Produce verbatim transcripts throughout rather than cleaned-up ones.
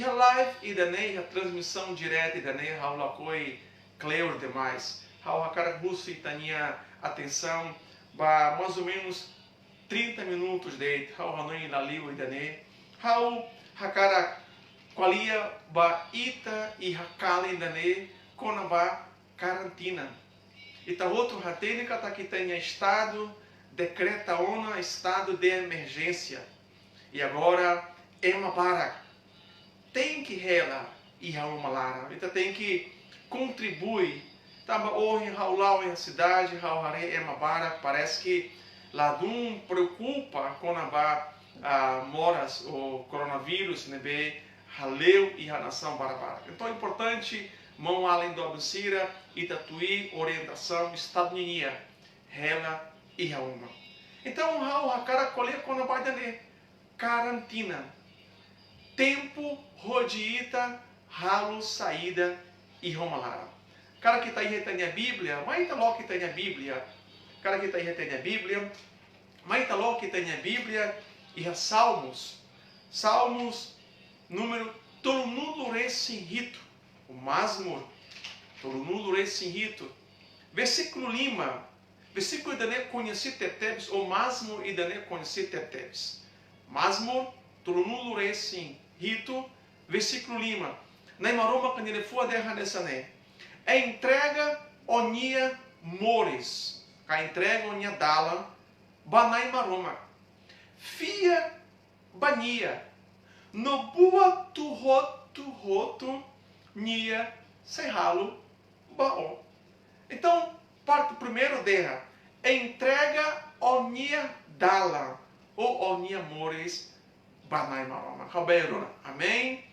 Iha live ida-ne'e, iha transmisaun direta ida-ne'e, ha'u lakohi kleur demais. Ha'u hakarak husu ita-nia atensaun ba mais ou menos trinta minutos de'it, ha'u hanoin la liu ida-ne'e. Ha'u hakarak ko'alia ba ita iha kalan ida-ne'e kona-ba karantina. Ita hotu hatene katak ita-nia estadu dekreta ona estadu de emerjénsia. I agora ema barak tenke hela iha uma laran. Ita tenke kontribui. Tanba ohin ha'u la'o iha sidade, ha'u haree ema barak parese ke ladún preokupa kona-ba, ah, moras ou koronavírus ne'ebé hale'u iha nasaun barak-barak. Entaun importante, maun-alin doben sira, ita tuir orientasaun estadu nian, hela iha uma. Entaun ha'u hakarak ko'alia kona-ba ida-ne'e, karantina. Tempu hodi ita halo saida iha uma laran. Karik ita iha ita-nia Bíblia, mai ita loke ita-nia Bíblia. Karik ita iha ita-nia Bíblia, mai ita loke ita-nia Bíblia iha Salmos. Salmos númeru tolunulu-resin-hitu. Ou Mazmur tolunulu-resin-hitu. Versíkulu lima. Versíkulu ida-ne'e koñesidu tebetebes, ou Mazmur ida-ne'e koñesidu tebetebes. Mazmur tolunulu-resin-hitu, versíkulu lima. Na'i Maromak nia liafuan dehan hanesan ne'e: Entrega ó-nia moris, ka entrega ó-nia dalan ba Na'i Maromak. Fiar ba nia, no buat hotu-hotu nia sei halo ba ó. Entaun, parte primeiru dehan, entrega ó-nia dalan, ou ó-nia moris ba Na'i Maromak. Ha'u bele rona. Amen.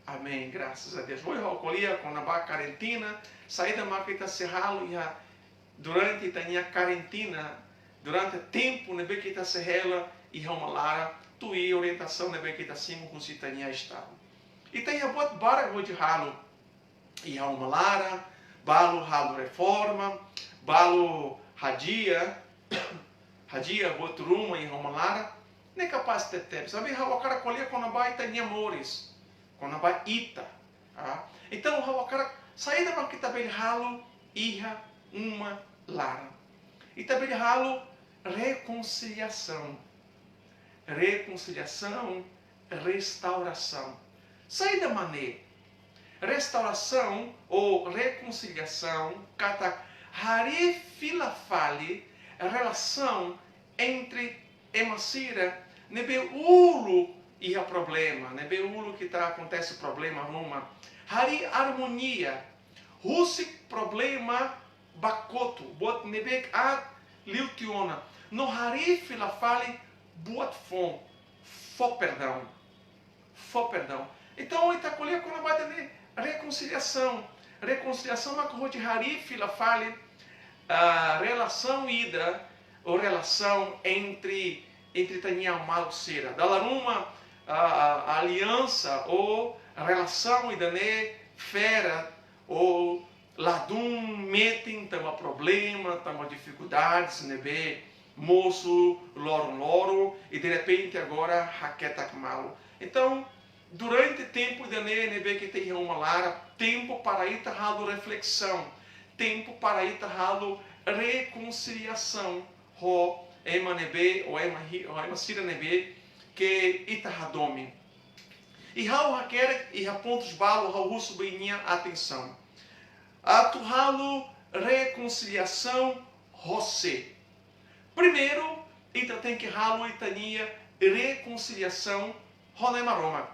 Amen. Graças a Deus. Ohin ha'u ko'alia kona-ba karantina, saida mak ita sei halo iha durante ita-nia karantina, durante tempu ne'ebé ke ita sei hela iha uma laran, tuir orientasaun ne'ebé ke ita simu husi ita-nia estadu. Ita iha buat barak hodi halo iha uma laran, balu halo reforma, balu hadi'a, hadi'a buat ruma iha uma laran, ne'e kapás tebetebes. Maibé ha'u hakarak ko'alia kona-ba ita-nia moris, kona-ba ita. Ah, entaun, ha'u hakarak, saida mak ita bele halo iha uma laran? Ita bele halo rekonsiliasaun. Rekonsiliasaun, restaurasaun. Saida mak ne'e? Restaurasaun ou rekonsiliasaun, katak harii fila fali relasaun entre ema sira ne'ebé uluk iha problema, ne'ebé uluk ita akontese problema ruma. Harii armonia, husik problema ba kotuk, buat ne'ebé aat liu tiha ona, no harii fila fali buat foun, fó perdaun. Fó perdaun. Entaun, ita ko'alia kona-ba ida-ne'e, rekonsiliasaun. Rekonsiliasaun mak hodi harii fila fali, ah, relasaun ida, ou relasaun entre, entre ita-nia maluk sira. Dala ruma, ah, ah, aliansa ou relasaun ida-ne'e fera ou ladún metin tanba problema, tanba difikuldades ne'ebé mosu loron-loron, i derrepente agora haketak malu. Entaun, durante tempu ida-ne'e ne'ebé ke ita iha uma laran, tempu para ita halo reflesaun, tempu para ita halo rekonsiliasaun ho ema ne'ebé, ou ema hi-, ou ema sira ne'ebé ke ita hadomi. I ha'u hakerek iha pontus balu ha'u husu ba ita-nia atensaun. Atu halo rekonsiliasaun ho sé? Primeiru, ita tenke halo ita-nia rekonsiliasaun ho Na'i Maromak.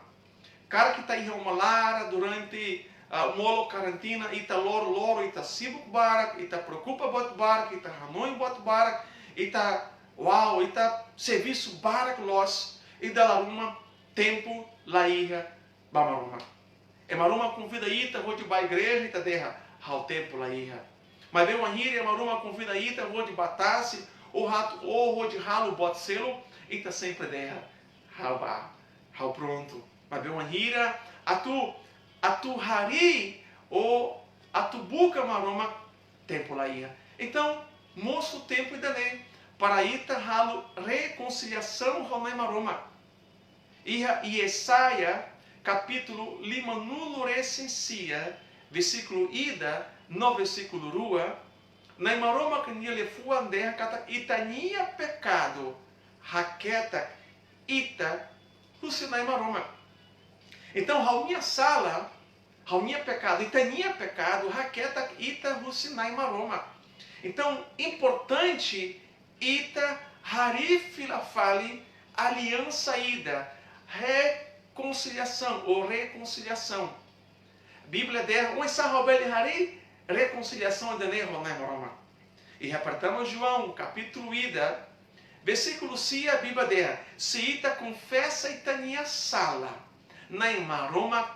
Karik ita iha uma laran durante, ah, molok karantina, ita loron-loron, ita sibuk barak, ita preokupa buat barak, ita hanoin buat barak, ita, wow, ita servisu barak loos, i dala ruma tempu la iha ba Maromak. Ema ruma konvida ita hodi bá igreja, ita dehan, ha'u tempu la iha. Maibé wainhira ema ruma konvida ita hodi bá tasi, ou atu, ou hodi halo buat seluk, ita sempre dehan, ha'u bá, ha'u prontu. Maibé wainhira atu, atu harii, ou atu buka Maromak, tempu la iha. Entaun, mosu tempu ida-ne'e para ita halo rekonsiliasaun ho Na'i Maromak. Iha Yesaya kapítulu limanulu-resin-sia, versíkulu ida no versíkulu rua, Nai Maromak nia liafuan dehan katak ita-nia pekadu haketak ita husi Nai Maromak. Entaun, ha'u-nia sala, ha'u-nia pekadu, ita-nia pekadu haketak ita husi Nai Maromak. Entaun, importante ita harii fila fali aliansa ida, rekonsiliasaun ou rekonsiliasaun. Bíblia dehan oinsá ha'u bele harii rekonsiliasaun ida-ne'e ho Nai Maromak. Iha pertama João, kapítulu ida, versíkulu sia, Bíblia dehan, se ita konfesa ita-nia sala, Nai Maromak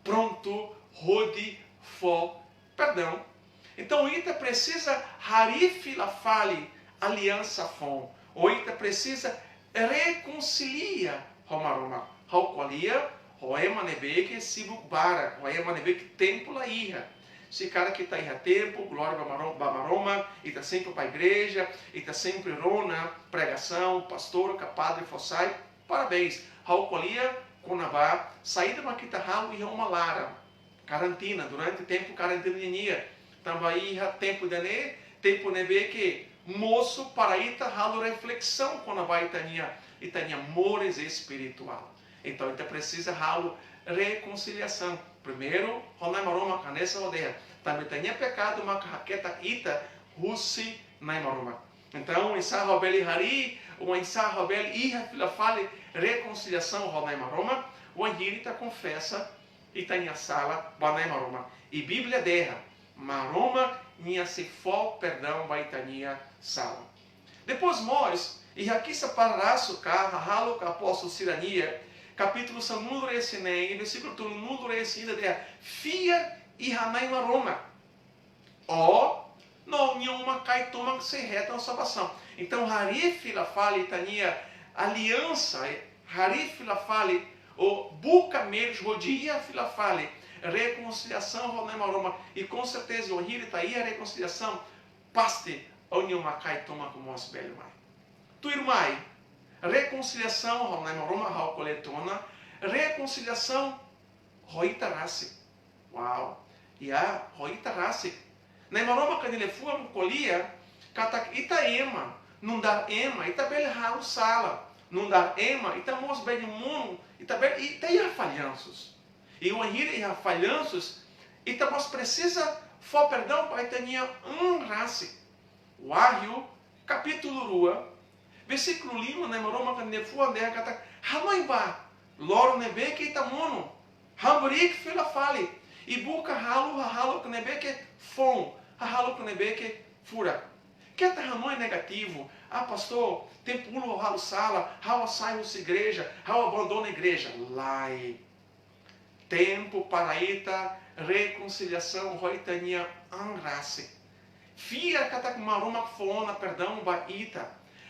prontu hodi fó perdaun. Entaun, ita presiza harii fila fali aliansa foun, ou ita presiza rekonsilia ho Maromak. Ha'u ko'alia ho ema ne'ebé ke sibuk barak, ho ema ne'ebé ke tempu la iha. Se karik ita iha tempu, glória ba Maro-, ba Maromak, ita sempre bá igreja, ita sempre rona pregasaun, pastór ka padre fó sai, parabéns. Ha'u ko'alia kona-ba saida mak ita halo iha uma laran, karantina, durante tempu karantina nian. Tanba iha tempu ida-ne'e, tempu ne'ebé ke mosu para ita halo reflesaun kona-ba ita-nia, ita-nia moris espirituál. Entaun, ita presiza halo rekonsiliasaun. Primeiru, ho Nai Maromak, hanesan ha'u dehan. Tanba ita-nia pekadu maka haketak ita husi Nai Maromak. Entaun, oinsá ha'u bele harii, oinsá ha'u bele iha fila fali rekonsiliasaun ho Nai Maromak, wainhira ita konfesa ita-nia sala ba Nai Maromak. I Bíblia dehan, Maromak nia sei fó perdaun ba ita-nia sala. Depois mós, iha Kisah Para Rasul ka Hahalok Apóstolu Sira-nian, kapítulu sanulu-resin-neen, versíkulu tolunulu-resin-ida dehan, fiar iha Nai Maromak, ó no nia uma-kain tomak sei hetan salvasaun. Entaun, harii fila fali ita-nia aliansa, harii fila fali, ou buka meius hodi iha fila fali rekonsiliasaun ho Nai Maromak. I com certeza, wainhira ita iha rekonsiliasaun, pasti ó-nia uma-kain tomak mós bele mai. Tuirmai, rekonsiliasaun ho Nai Maromak, ha'u ko'alia tiha ona, rekonsiliasaun ho ita rasik. Wow. Ya, ho ita rasik. Nai Maromak nia liafuan ko'alia katak ita ema, nu'udar ema, ita bele halo sala. Nu'udar ema, ita mós bele monu, ita bele, ita iha fallansus. I wainhira iha fallansus, ita mós presiza fó perdaun ba ita-nia an rasik. Wahyu, kapítulu rua, versíkulu lima, Nai Maromak nia liafuan dehan katak, hanoin bá loron ne'ebé ke ita monu, hamriik fila fali, i buka halo hahalok ne'ebé ke foun, hahalok ne'ebé ke furak. Keta hanoin negativu, ah, pastór, tempu uluk ha'u halo sala, ha'u sai husi igreja, ha'u abandona igreja. Lae. Tempu para ita rekonsiliasaun ho ita-nia an rasik. Fiar katak Maromak fó ona perdaun ba ita.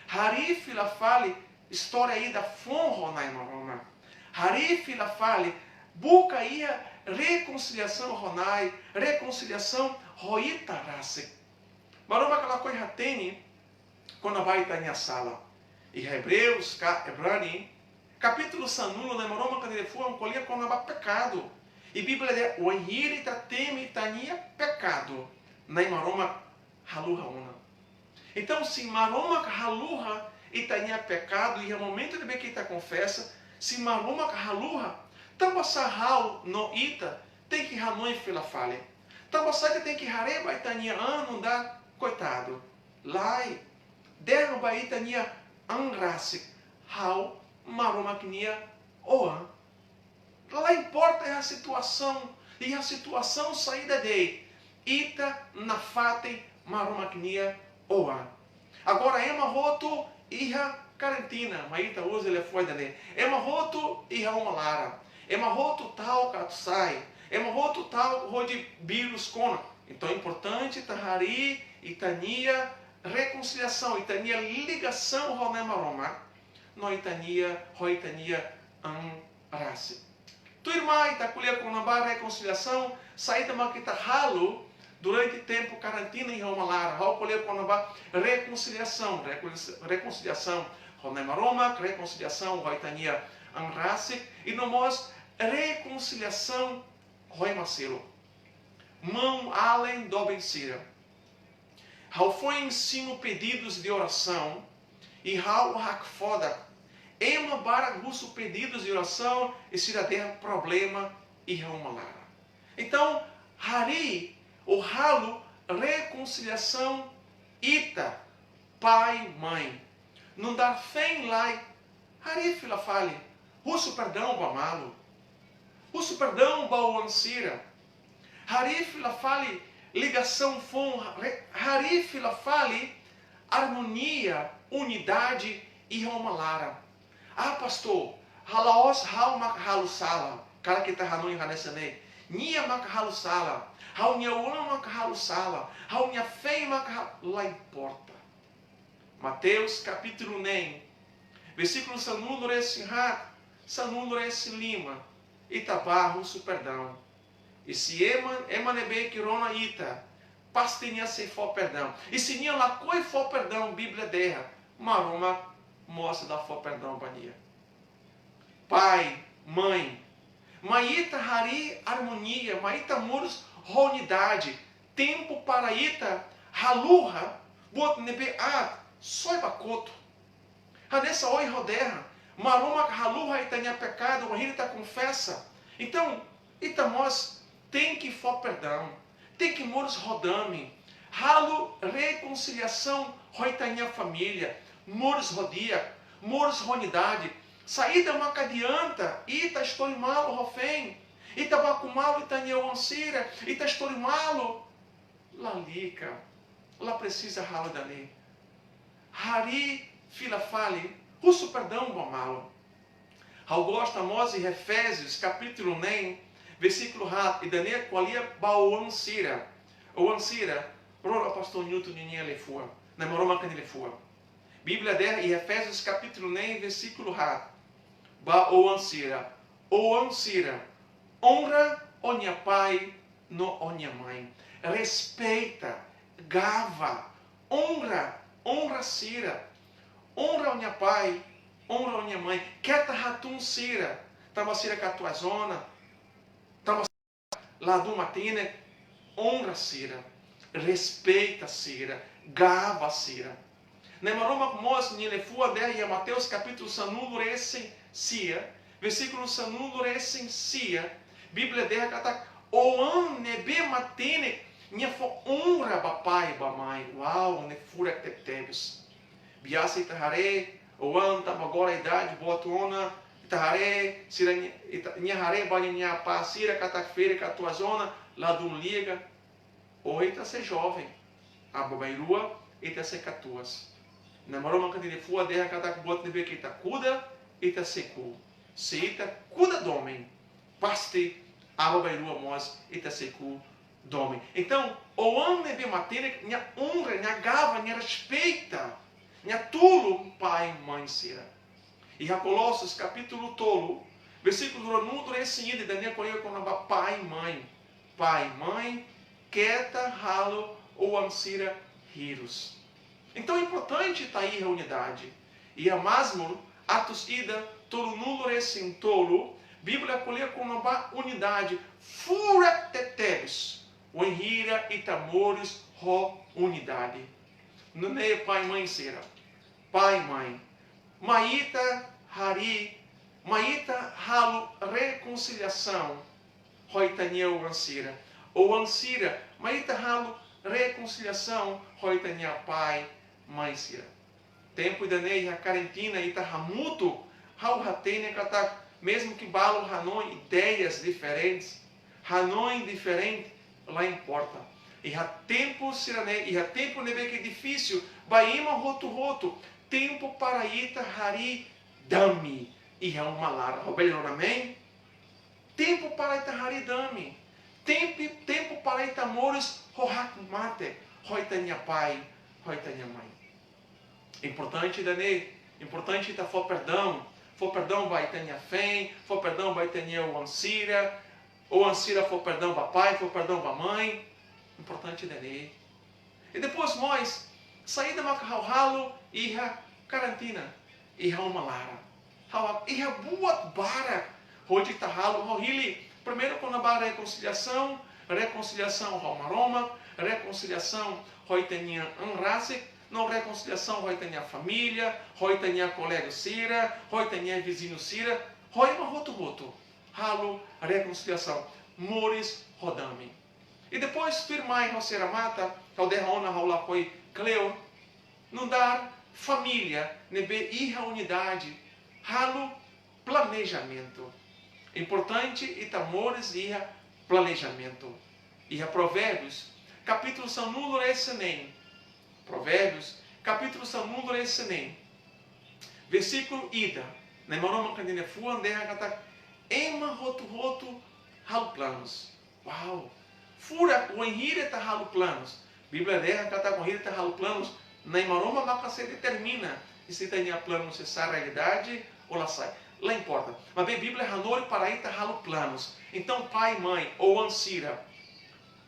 Harii fila fali istória ida foun ho Nai Maromak. Harii fila fali, buka iha rekonsiliasaun ho Nai, rekonsiliasaun ho ita rasik. Maromak lakohi hatene kona-ba ita-nia sala. Iha Ebreus ka Ibrani, kapítulu sanulu, Nai Maromak nia liafuan ko'alia kona-ba pekadu. I Bíblia dehan, wainhira ita temi ita-nia pekadu, Nai Maromak haluha ona. Entaun, se Maromak haluha ita-nia pekadu iha momentu ne'ebé ke ita konfesa, se Maromak haluha, tanbasá ha'u no ita tenke hanoin fila fali? Tanbasá ita tenke haree ba ita-nia an nu'udar koitadu? Lae, dehan ba ita-nia an rasik, ha'u Maromak nia oan. La importa iha situasaun, iha situasaun saida de'it, ita nafatin Maromak nia oan. Agora, ema hotu iha karantina, mai ita uza liafuan ida-ne'e. Ema hotu iha uma laran. Ema hotu ta'uk atu sai. Ema hotu ta'uk hodi vírus kona. Entaun, importante ita harii ita-nia rekonsiliasaun, ita-nia ligasaun ho Nai Maromak, no ita-nia, ho ita-nia an rasik. Tuirmai, ita ko'alia kona-ba rekonsiliasaun, saida mak ita halo durante tempu karantina iha uma laran. Ha'u ko'alia kona-ba rekonsiliasaun, rekon-, rekonsiliasaun ho Nai Maromak, rekonsiliasaun ho ita-nia an rasik, i no mós Rekonsiliasaun ho ema seluk. Maun-alin doben sira, ha'u foin simu pedidus de orasaun i ha'u hakfodak. Ema barak husu pedidus de orasaun i sira dehan problema iha uma laran. Entaun, harii ou halo rekonsiliasaun ita, pai, mãe. Nu'udar feen-la'en, harii fila fali, husu perdaun ba malu. Husu perdaun ba oan sira. Harii fila fali ligasaun foun, re-, harii fila fali armonia, unidade iha uma laran. Ah, pastór, la'ós ha'u mak halo sala. Karik ita hanoin hanesan ne'e. Nia mak halo sala. Ha'u-nia oan mak halo sala. Ha'u-nia feen mak ha-, la importa. Mateus kapítulu neen, versíkulu sanulu-resin-haat, sanulu-resin-lima, ita bá husu perdaun. I se ema, ema ne'ebé ke rona ita, pasti nia sei fó perdaun. I se nia lakohi fó perdaun, Bíblia dehan, Maromak mós la fó perdaun ba nia. Pai, mãe, mai ita harii armonia, mai ita moris ho unidade, tempu para ita haluha buat ne'ebé aat, soe ba kotuk. Hanesan ohin ha'u dehan, Maromak haluha ita-nia pekadu, wainhira ita konfesa. Entaun, ita mós tenke fó perdaun, tenke moris ho dame, halo rekonsiliasaun ho ita-nia família, moris ho di'ak, moris ho unidade. Saida maka adianta ita istori malu ho feen, ita baku malu ita-nia oan sira, ita istori malu? Lalika, la presiza halo ida-ne'e. Harii fila fali, husu perdaun ba malu. Ha'u gosta mós iha Efésius kapítulu neen, versíkulu haat, ida-ne'e ko'alia ba oan sira. Oan sira, rona pastór Newton ninia liafuan, Nai Maromak nia liafuan. Bíblia dehan iha Efésius kapítulu neen, versíkulu haat, ba oan sira: Oan sira, onra ó-nia pai no ó-nia mãe. Respeita, gaba, onra, onra sira. Onra ó-nia pai, onra ó-nia mãe. Keta hatún sira, tanba sira katuas ona, tanba ladún matenek. Onra sira, respeita sira, gaba sira. Nai Maromak mós nia liafuan dehan iha Mateus kapítulu sanulu-resin-sia, versíkulu sanulu-resin-sia, Bíblia dehan katak oan ne'ebé matenek nia fó onra ba pai, ba mãe. Uau, ne'e furak tebetebes. Biasa ita haree oan tanba agora idade boot ona, ita haree sira-nia, ita, nia haree ba nia apá sira katak ferik katuas ona, ladún liga. Ohin ita sei joven, aban-bainrua ita sei katuas. Nai Maromak nia liafuan dehan katak buat ne'ebé ke ita kuda, ita sei ku'u. Se ita kuda domin, pasti aban-bainrua mós ita sei ku'u domin. Entaun, oan ne'ebé matenek nia onra, nia gaba, nia respeita, nia tulun pai, mãe sira. Iha Kolosus kapítulu tolu, versíkulu ruanulu-resin-ida, ida-ne'e ko'alia kona-ba pai, mãe. Pai, mãe, keta halo oan sira hirus. Entaun, importante ita iha unidade. Iha Mazmur atus ida, tolunulu-resin-tolu, Bíblia ko'alia kona-ba unidade. Furak tebetebes wainhira ita moris ho unidade. Nune'e pai, mãe sira. Pai, mãe, mai ita harii, mai ita halo rekonsiliasaun ho ita-nia oan sira. Oan sira, mai ita halo rekonsiliasaun ho ita-nia pai, mãe sira. Tempu ida-ne'e iha karantina ita hamutuk, ha'u hatene katak, mezmu ke balu hanoin ideias diferentes, hanoin diferente, la importa. Iha tempu sira-ne'e, iha tempu ne'ebé ke difisil ba ema hotu-hotu, tempu para ita harii dame iha uma laran. Ho bele rona amen? Tempu para ita harii dame. Tempu, tempu para ita moris ho hakmatek ho ita-nia pai, ho ita-nia mãe. Importante ida-ne'e, importante ita fó perdaun. Fó perdaun ba ita-nia feen, fó perdaun ba ita-nia oan sira, oan sira fó perdaun ba pai, fó perdaun ba mãe. Importante ida-ne'e. I depois mós, saida maka ha'u halo iha karantina, iha uma laran? Ha'u, iha buat barak, Hodi ita halo, ha'u hili. Primeiru kona-ba rekonsiliasaun, rekonsiliasaun ho Maromak, rekonsiliasaun ho ita-nia an rasik, no rekonsiliasaun ho ita-nia família, ho ita-nia kolega sira, ho ita-nia viziñu sira, ho ema hotu-hotu. Halo rekonsiliasaun, moris ho dame. I depois, tuirmai ha'u sei remata, ha'u dehan ona ha'u lakohi kleur, nu'udar família ne'ebé iha unidade, halo planejamentu. Importante ita moris iha planejamentu. Iha Provérbios, kapítulu sanulu-resin-neen. Provérbios, kapítulu sanulu-resin-neen. Versíkulu ida. Nai Maromak nia liafuan dehan katak ema hotu-hotu halo planus. Uau! Furak wainhira ita halo planus. Bíblia dehan katak wainhira ita halo planus, Nai Maromak maka sei determina se ita-nia planu sei sai realidade ou la sai. La importa. Maibé Bíblia hanorin para ita halo planus. Entaun, pai, mãe, oan sira,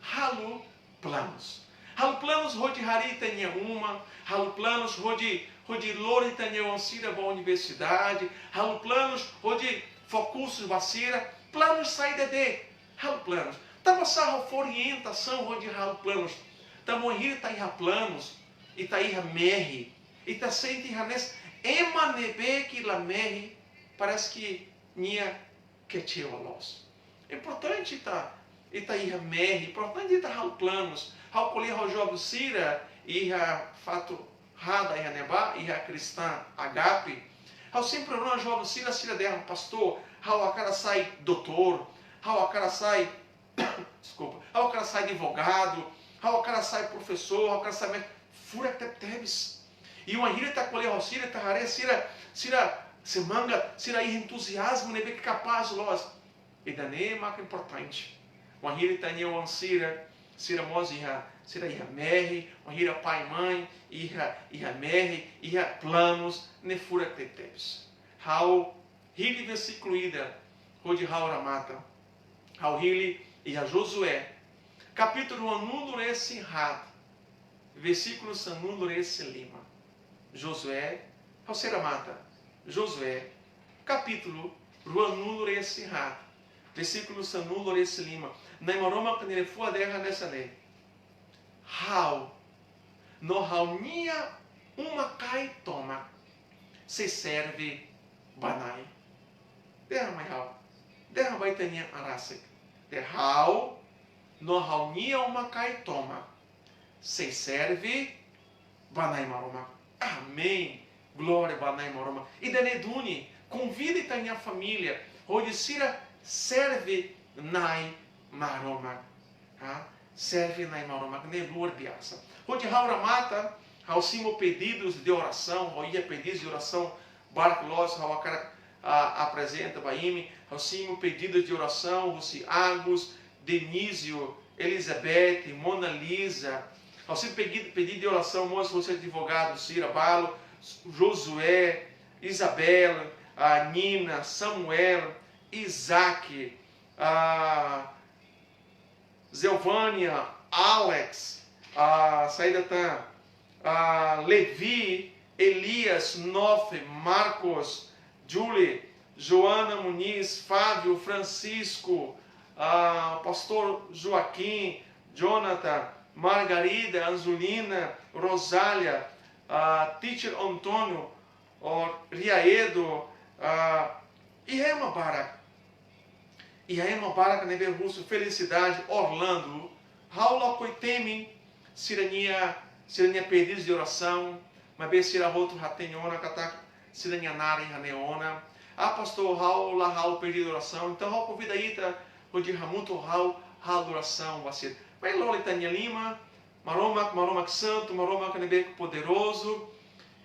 halo planus. Halo planus hodi harii ita-nia uma, halo planus hodi, hodi lori ita-nia oan sira ba universidade, halo planus hodi fó kursu ba sira, planus saida de'it, halo planus. Tanba sá ha'u fó orientasaun hodi halo planus? Tanba wainhira ita iha planus, ita iha mehi, ita sente hanesan ema ne'ebé ke la mehi, parese ke nia kecil loos. Importante ita, ita iha mehi, importante ita halo planus. Ha'u ko'alia ho joven sira iha Faturrada iha ne'ebá, iha Kristaun Agape. Ha'u sempre rona joven sira, sira dehan: "Pastór, ha'u hakarak sai doutór, ha'u hakarak sai, deskulpa, ha'u hakarak sai advogadu, ha'u hakarak sai profesór, ha'u hakarak sai mé-," Furak tebetebes. I wainhira ita ko'alia ho sira, ita haree sira, sira semangat, sira iha entuziazmu ne'ebé ke kapás loos. Ida-ne'e maka importante. Wainhira ita-nia oan sira, sira mós iha, sira iha mehi, wainhira pai, mãe iha, iha mehi, iha planus, ne'e furak tebetebes. Ha'u hili versíkulu ida hodi ha'u remata. Ha'u hili iha Josué, kapítulu ruanulu-resin-haat, versíkulu sanulu-resin-lima. Josué, ha'u sei remata. Josué, kapítulu ruanulu-resin-haat, versíkulu sanulu-resin-lima. Nai Maromak nia liafuan dehan hanesan ne'e: "Ha'u no ha'u-nia uma-kain tomak sei serve ba Nai." Dehan mai ha'u, dehan ba ita-nia an rasik. Dehan: "Ha'u no ha'u-nia uma-kain tomak sei serve ba Nai Maromak." Amen. Glória ba Nai Maromak. Ida-ne'e duni, konvida ita-nia família hodi sira serve Nai Maromak. Ha? Serve Nai Maromak ne'e luar biasa. Hodi ha'u remata, ha'u simu pedidus de orasaun, ha'u iha pedidus de orasaun barak loos, ha'u hakarak, ah, aprezenta ba imi. Ha'u simu pedidus de orasaun husi Agus, Denísio, Elizabeth, Mona Lisa. Ha'u simu pedidu, pedidu de orasaun mós husi advogadu sira balu, Josué, Isabel, ah, Nina, Samuel, Isaac, ah, Zelvânia, Alex, ah, saida tan, ah, Levi, Elias, Nofe, Marcos, Julie, Joana Muniz, Fábio, Francisco, ah, Pastór Joaquim, Jonathan, Margarida, Anzolina, Rosália, ah, Teacher António, o Riaedo, ah, iha ema barak. Iha ema barak ne'ebé husu, Felicidade, Orlando. Ha'u lakohi temi sira-nia, sira-nia pedidus de orasaun, maibé sira hotu hatene ona katak sira-nia naran iha ne'e ona. Ah, pastór, ha'u la halo pedidu de orasaun. Entaun ha'u konvida ita hodi hamutuk ho ha'u halo orasaun ba sira. Mai lori ita-nia liman. Maromak, Maromak santu, Maromak ne'ebé poderozu.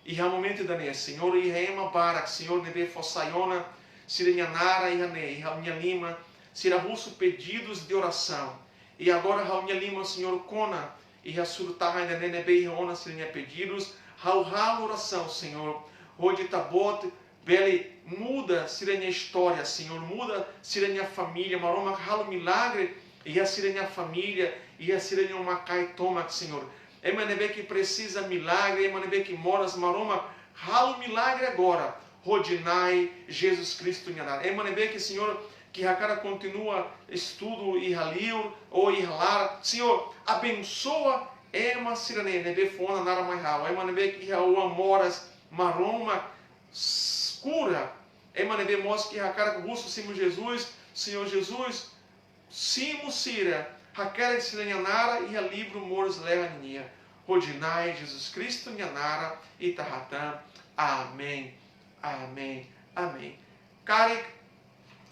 Iha momentu ida-ne'e, Señór, iha ema barak, Señór, ne'ebé fó sai ona sira-nia naran iha ne'e, iha ha'u-nia liman, sira husu pedidus de orasaun. I agora ha'u-nia liman, Señór, kona iha suru-tahan ida-ne'e ne'ebé iha ona sira-nia pedidus, ha'u halo orasaun, Señór, hodi Ita-Boot bele muda sira-nia istória, Señór, muda sira-nia família, Maromak, halo milagre iha sira-nia família, iha sira-nia uma-kain tomak, Señór. Ema ne'ebé ke presiza milagre, ema ne'ebé ke moras, Maromak, halo milagre agora. hodi Na'i Jesus Kristu nia naran. Ema ne'ebé ke Señór ke hakarak kontinua estudu iha li'ur ou iha laran, Señór, abensoa ema sira-ne'e ne'ebé fó ona naran mai ha'u. Ema ne'ebé ke iha oan moras, Maromak, s-, kura. Ema ne'ebé mós ke hakarak husu simu Jesus, Señór Jesus, simu sira, hakerek sira-nia naran iha livru moris lalehan nian. Hodi Na'i Jesus Kristu nia naran ita hatán. Amen. Amen. Amen. Karik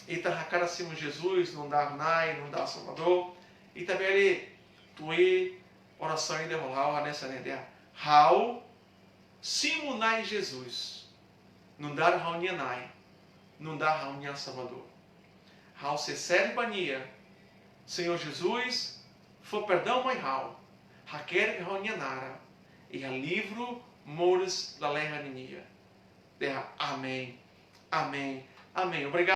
ita hakarak simu Jesus nu'udar Na'i, nu'udar Salvadór, ita bele tuir orasaun ida ho ha'u hanesan ne'e dehan: Ha'u simu Na'i Jesus nu'udar ha'u-nia Na'i, nu'udar ha'u-nia Salvadór. Ha'u sei serve ba Nia. Señór Jesus, fó perdaun mai ha'u, hakerek ha'u-nia naran iha livru moris lalehan nian. Dehan amen, amen, amen. Obrigadu.